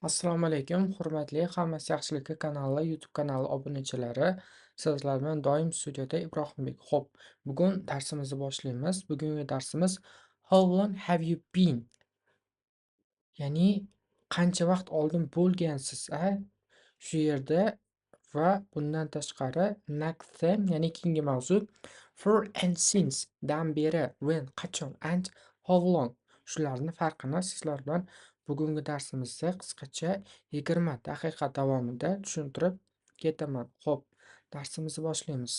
Assalomu alaykum, hurmatli Hammasi yaxshilikka kanali, YouTube kanali obunachilari. Sizlar bilan doim studiyada Ibrohimbek. Xo'p, bugun darsimizni boshlaymiz. Bugungi darsimiz How long have you been? Ya'ni qancha vaqt oldin bo'lgansiz, a? Shu yerda va bundan tashqari next theme, ya'ni keyingi mavzu for and since dan beri, when, qachon, and how long. Shularning farqini sizlar bilan bugungi darsimizda qisqacha 20 daqiqa davomida tushuntirib ketaman. Xo'p, darsimizni boshlaymiz.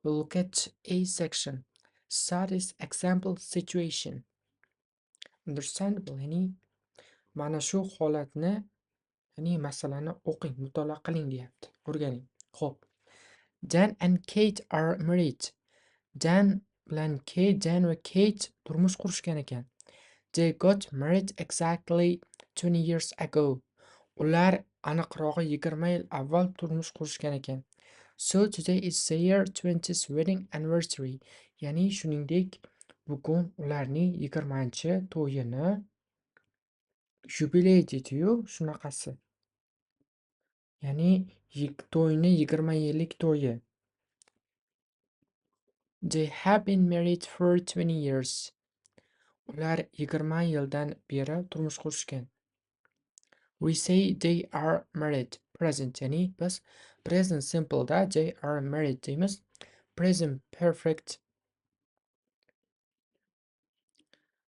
Look at A section. Studies example situation. Understandable, ya'ni mana shu holatni, ya'ni masalani o'qing, mutolaa qiling deyapti. O'rganing. Xo'p. Dan and Kate are married. Dan bilan Kate, Dan va Kate turmush qurishgan ekan. They got married exactly 20 years ago. Ular aniqrog'i 20 yil avval turmush qurishgan ekan. So today is their 20th wedding anniversary. Ya'ni shuningdek, bugun ularning 20-to'yini yubiley deydi-yu, shunaqasi. Ya'ni to'yni 20 yillik to'yi. They have been married for 20 years. Ular 20 yildan beri turmush qurishgan. We say they are married. Present, ya'ni biz present simple da they are married deymiz. Present perfect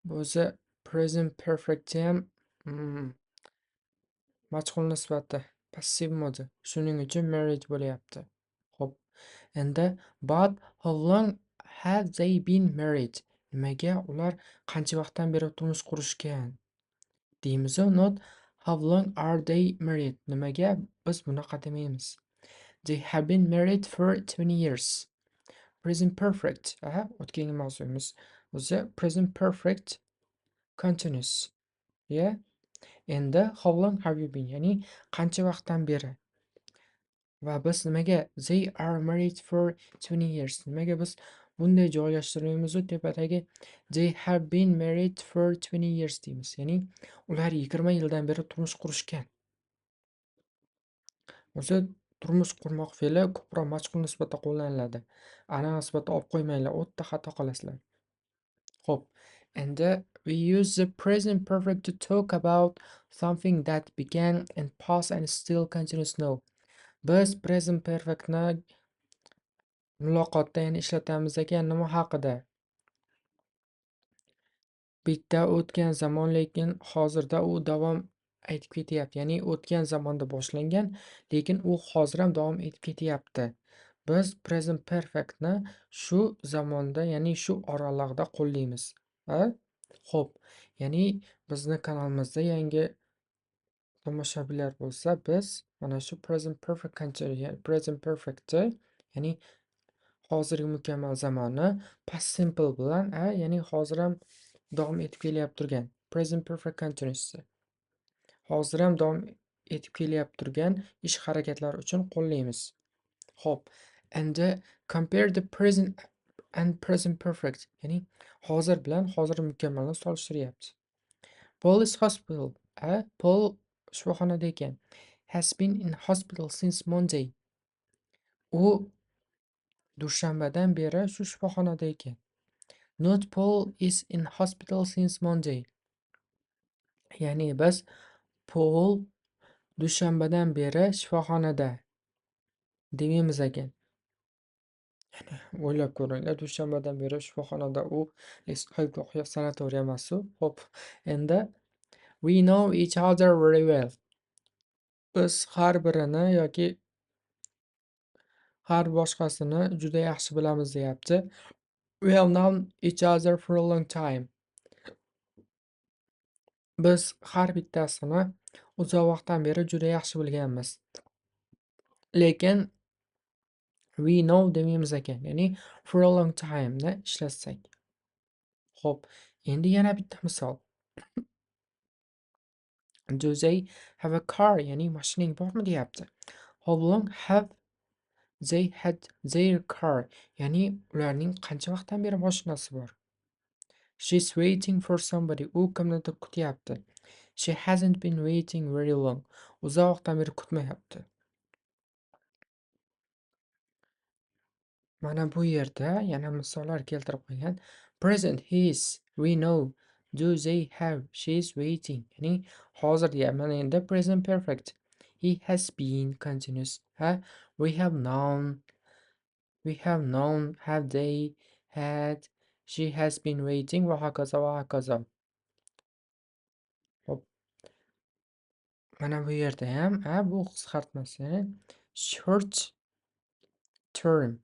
bu o'zi present perfect ham majhul nisbati, passiv modi. Shuning uchun married bo'lyapti. Xo'p, endi but how long have they been married? Nimaga ular qancha vaqtdan beri turmush qurishgan deymiz-u, not how long are they married? Nimaga biz bunaqa demaymiz? They have been married for 20 years. Present perfect. Aha, o'tgangi mavzuyimiz. O'zi present perfect continuous. Yeah. Endi how long have you been? Ya'ni qancha vaqtdan beri? Va biz nimaga they are married for 20 years? Nimaga biz bunday joylashtirmaymiz-u, tepadagi they have been married for 20 years deymiz. Ya'ni ular 20 yildan beri turmush qurishgan. O'zi turmush qurmoq fe'li ko'proq majhul nisbatda qo'llaniladi. Aniq nisbatda olib qo'ymanglar, o'ta xato qilasizlar. Xo'p, endi we use the present perfect to talk about something that began in past and still continues now. Biz present perfectni muloqotda yana ishlatamiz ekan nima haqida? Bitta o'tgan zamon, lekin hozirda u davom etib ketyapti. Ya'ni o'tgan zamonda boshlangan, lekin u hozir ham davom etib ketyapti. Biz present perfectni shu zamonda, ya'ni shu oralig'ida qo'llaymiz. A? Xo'p, ya'ni bizni kanalimizda yangi tomoshabinlar bo'lsa, biz mana shu present perfect continuous, present perfectni, ya'ni hozirgi mukammal zamonni past simple bilan, a, ya'ni hozir ham davom etib kelyapti turgan present perfect continuous. Hozir ham davom etib kelyapti turgan ish harakatlar uchun qo'llaymiz. Xo'p, endi compare the present and present perfect, ya'ni hozir bilan hozir mukammalni solishtiryapti. Paul is hospital. A, Paul shifoxonada ekan. Has been in hospital since Monday. U dushanbadan beri shu shifoxonada ekan. Not Paul is in hospital since Monday. Ya'ni biz Paul dushanbadan beri shifoxonada demaymiz ekan. Ya'ni o'ylab ko'ringlar, dushanbadan beri shifoxonada u sanatoriy emas-u. Xo'p, endi we know each other very well. Biz har birini yoki har boshqasini juda yaxshi bilamiz deyapti. We have known each other for a long time. Biz har bittasini uzoq vaqtdan beri juda yaxshi bilganmiz. Lekin we know demaymiz ekan, ya'ni for a long time ni ishlatsak. Xo'p, endi yana bitta misol. Do they have a car? Ya'ni mashinang bormi deyapti. How long have they had their car? Ya'ni ularning qancha vaqtdan beri mashinasi bor? She's waiting for somebody. U kimnidir kutyapti. She hasn't been waiting very long. Uzoq vaqtdan beri kutmayapti. Mana bu yerda yana misollar keltirib qo'ygan. Present, he is, we know, do they have, she is waiting. Ya'ni hozir deyapman endi present perfect. He has been continuous. Ha, we have known, we have known, have they, had, she has been waiting va hokazo va hokazo. Hop. Mana bu yerda ham, ha, bu qisqartmasi short term.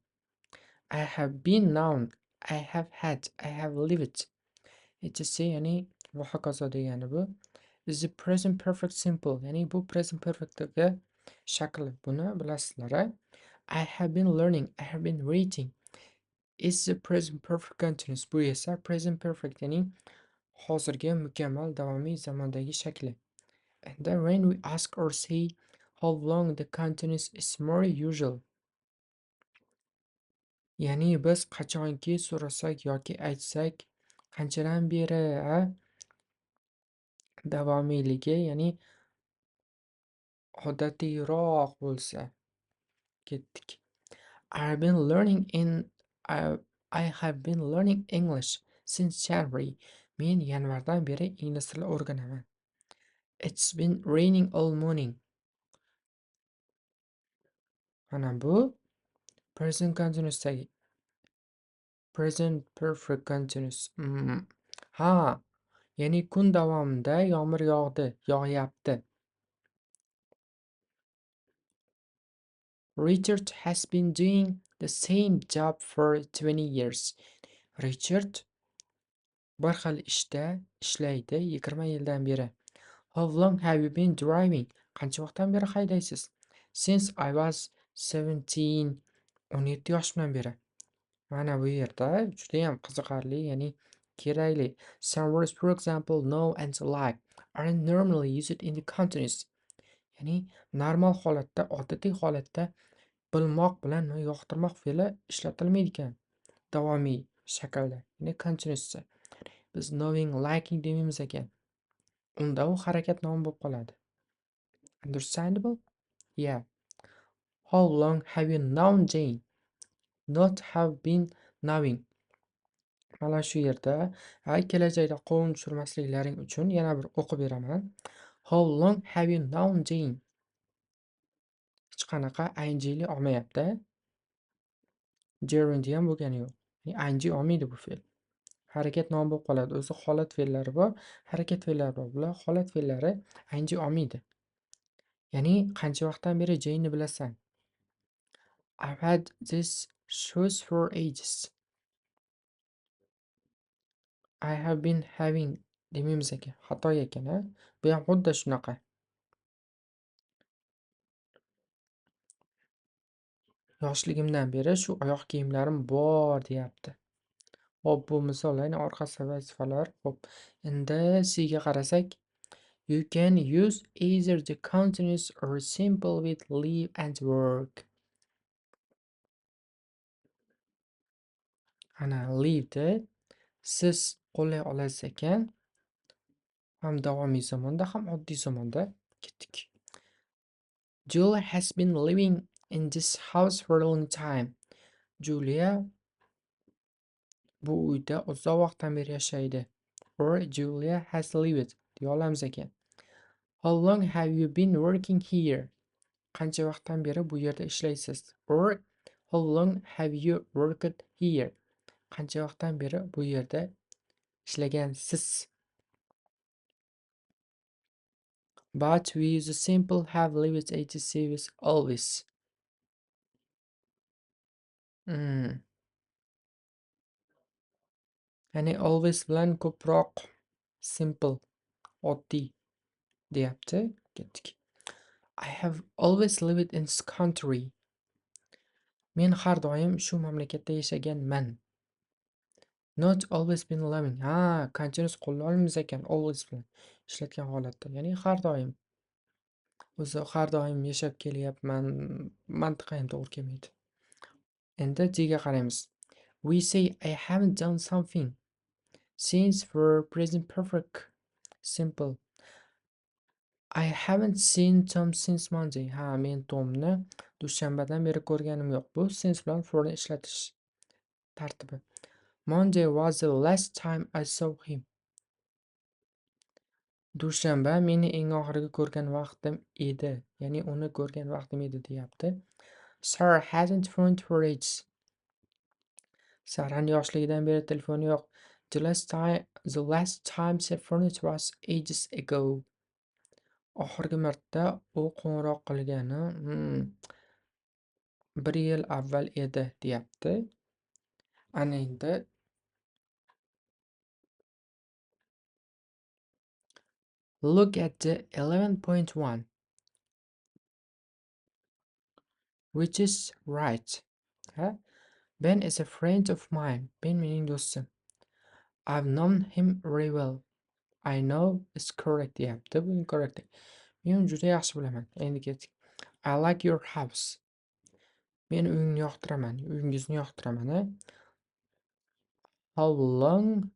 I have been known, I have had, I have lived. Etc. Ya'ni va hokazo degani bu. Is the present perfect simple. Ya'ni bu present perfectdagi shakli. Buni bilasizlar, a? I have been learning, I have been waiting. Is the present perfect continuous. Bu esa present perfect, ya'ni hozirgi mukammal davomiy zamondagi shakli. And then when we ask or say how long the continuous is more usual. Ya'ni biz qachonki so'rasak yoki aytsak qanchadan beri, a, davomiyligi, ya'ni odatiyroq bo'lsa. Ketdik. I've been learning in I have been learning English since January. Men yanvardan beri ingliz tili o'rganaman. It's been raining all morning. Mana bu present continuous'dagi present perfect continuous. Ha, ya'ni kun davomida yomg'ir yog'di, yog'yapti. Richard has been doing the same job for 20 years. Richard bir xil ishda ishlaydi 20 yildan beri. How long have you been driving? Qancha vaqtdan beri haydaysiz? Since I was 17, 17 yoshimdan beri. Mana bu yerda juda ham qiziqarli, ya'ni kerakli. Some words, for example, know and like aren't normally used in the continuous. Ya'ni normal holatda, odatiy holatda bilmoq bilan yoqtirmoq fe'li ishlatilmaydi ekan davomiy shaklda, ya'ni continuousda. Biz knowing, liking demaymiz ekan. Unda u harakat nomi bo'lib qoladi. Understandable? Yeah. How long have you known Jane? Not have been knowing. Mana shu yerda kelajakda qovun tushirmasliklaring uchun yana bir o'qib beraman. How long have you known Jane? Hech qanaqa ingli olmayapti. Gerund ham bo'lgani yo'q. Ya'ni ing olmaydi bu fe'l. Harakat nomi bo'lib qoladi. O'zi holat fe'llari bor, harakat fe'llari bor. Bular holat fe'llari ing olmaydi. Ya'ni qancha vaqtdan beri Jane'ni bilasan? I've had these shoes for ages. I have been having demaymiz ekan. Xato ekan, a? Bu ham xuddi shunaqa. Yoshligimdan beri shu oyoq kiyimlarim bor deyapti. Xo'p, bu misollarning orqasi vazifalar. Xo'p, endi C ga qarasak, you can use either the continuous or simple with live and work. Ana live'ni siz qo'llay olasiz ekan. Ham davomiy zamonda, ham oddiy zamonda. Ketdik. Julia has been living in this house for a long time. Julia bu uyda uzoq vaqtdan beri yashaydi. Or Julia has lived deya olamiz ekan. How long have you been working here? Qancha vaqtdan beri bu yerda ishlaysiz? Or how long have you worked here? Qancha vaqtdan beri bu yerda ishlagansiz? But we use a simple have lived etc with always. Ya'ni always bilan ko'proq simple, oddiy deyapti. Ketdik. I have always lived in this country. Men har doim shu mamlakatda yashaganman. Not always been living. Ha, continuous qo'llay olamiz ekan always bilan ishlatgan holatda. Ya'ni har doim. O'zi har doim yashab kelyapman, mantiqqa ham to'g'ri kelmaydi. Endi D ga qaraymiz. We say I haven't done something. Since for present perfect simple. I haven't seen Tom since Monday. Ha, men Tomni dushanbadan beri ko'rganim yo'q. Bu since bilan forni ishlatish tartibi. Monday was the last time I saw him. Dushanba meni eng oxirgi ko'rgan vaqtim edi. Ya'ni uni ko'rgan vaqtim edi deyapti. Sarah hasn't phoned for ages. Sarahning yoshligidan beri telefoni yo'q. The last time she phoned was ages ago. Oxirgi marta u qo'ng'iroq qilgani 1 yil avval edi deyapti. Ana endi look at the 11.1, which is right. Ha? Ben is a friend of mine. Ben mening do'stim. I've known him very well. I know it's correct deyapti. Bu incorrect. Men uni juda yaxshi bilaman. Endi ketdik. I like your house. Men uyingni yoqtiraman. Uyingizni yoqtiraman. How long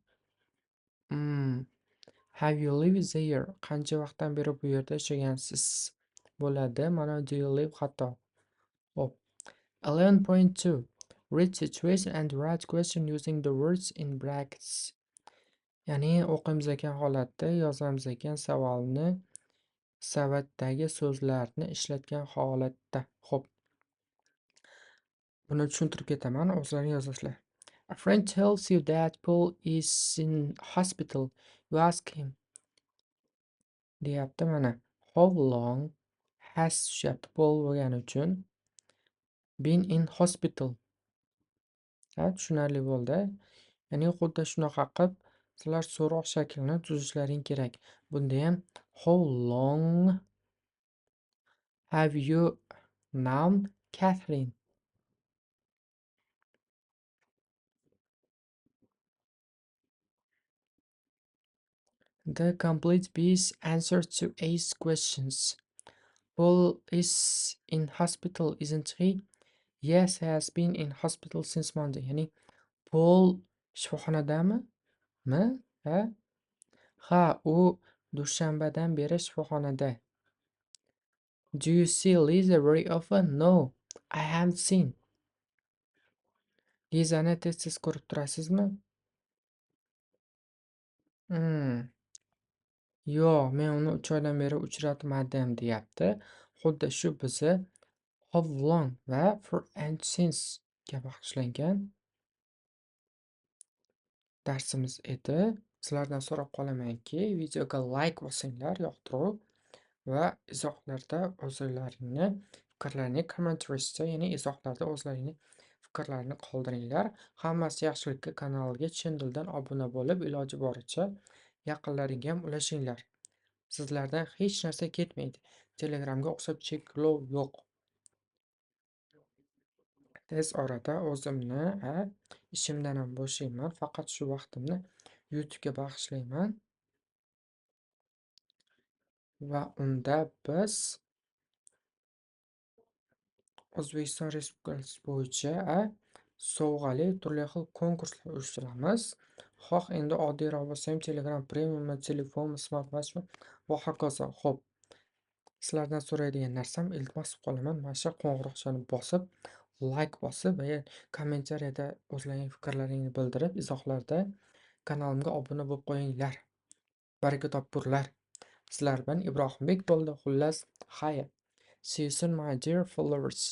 have you lived there? Qancha vaqtdan beri bu yerda yashagansiz? Bo'ladi. Mana do you live xato. Hop. 11.2. Read situation and write question using the words in brackets. Ya'ni o'qimiz ekan holatda yozamiz ekan savolni savatdagi so'zlarni ishlatgan holatda. Xo'p. Buni tushuntirib ketaman, o'zlaring yozasizlar. A friend tells you that Paul is in hospital. You ask him. Deyapti mana. How long has tushyapti Paul bo'lgani uchun been in hospital. Ha, tushunarli bo'ldi. Ya'ni xuddi shunaqa qilib sizlar so'roq shaklini tuzishlaring kerak. Bunda ham how long have you known Catherine? The complete piece answer to 8 questions. Paul is in hospital, isn't he? Yes, he has been in hospital since Monday. Ya'ni Paul shifoxonadami? Mi? Ha? Ha, u dushanbadan beri shifoxonada. Do you see Lisa very often? No, I haven't seen. Lizani tez-tez ko'rib turasizmi? Yo'q, men uni 3 oydan beri uchratmadim deyapti. Xuddi shu bizni how long va for and since ga bag'ishlangan darsimiz edi. Sizlardan so'rab qolamanki, videoga like bosinglar, yoqtiruv va izohlarda o'zlaringni fikrlaringni commentaries-da, ya'ni izohlarda o'zlaringni fikrlarini qoldiringlar. Hammasi yaxshilikka kanaliga chin dildan obuna bo'lib, iloji boricha yaqinlaringga ham ulashinglar. Sizlardan hech narsa ketmaydi. Telegramga o'xshab cheklov yo'q. Tez orada o'zimni, ishimdan ham bo'shayman. Faqat shu vaqtimni YouTube'ga bag'ishlayman. Va unda biz O'zbekiston Respublikasi bo'yicha sovg'ali turli xil konkurslar uyushtiramiz. Xoh endi oddiyroq bo'lsa ham Telegram Premiummi, telefonmi, smartwatchmi va hokazo. Xo'p. Sizlardan so'raydigan narsam, iltimos qilib qolaman, mana shu qo'ng'iroqchani bosib, like bosib va kommentariyada o'zlaringning fikrlaringni bildirib, izohlarda kanalimga obuna bo'lib qo'yinglar. Baraka topurlar. Sizlar bilan Ibrohimbek bo'ldi. Xullas, xayr. See you soon, my dear followers.